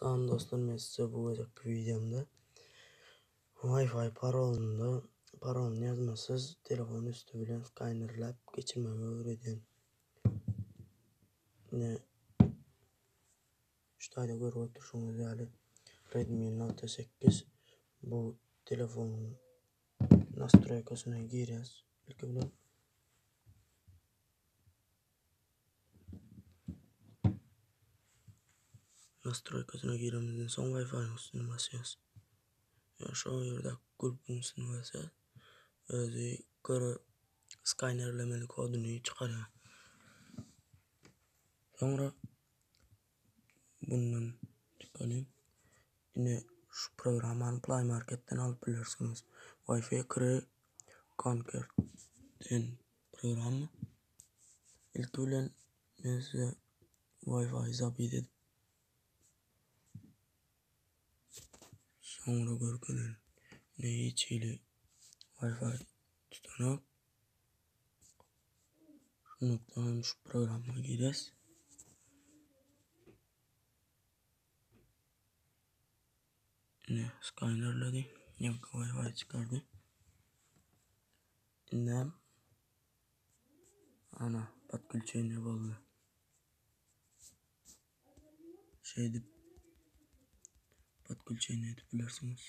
Salam dostlar men size bu gezekki wideomda Wi-Fi parolynda parolyny ýazmasyz telefon üsti bilen skanerläp geçirmegi öwredýän. Ine şu taýda görüp oturşyňyz ýaly Redmi Note 8 bu telefonyň nastroýkasyna girýäs ilki bilen. Nastroýkasyna giremizden soň Wi-Fi-niň üstüne basýas. Ýa şo ýerdäki gulpuň üstüne basýas. Özi göre skanerlemeli koduny çykarýar. Soňra bundan çykalyň. Ine şu programmany Play Marketden alyp bilersiňiz. Wi-Fi Kre Conquer diýen programma. Ilki bilen men size Wi-Fi zabit edip soňra görkezerin. Ine hiç hili Wi-Fi tutanok. Şunlukda hem şu programma girýäs. Ine skanerledi. Ýaňky Wi-Fi çykardy. Indem ana podklýuçeniýe boldy. Şeýdip podklýuçeniýe edip bilersiňiz.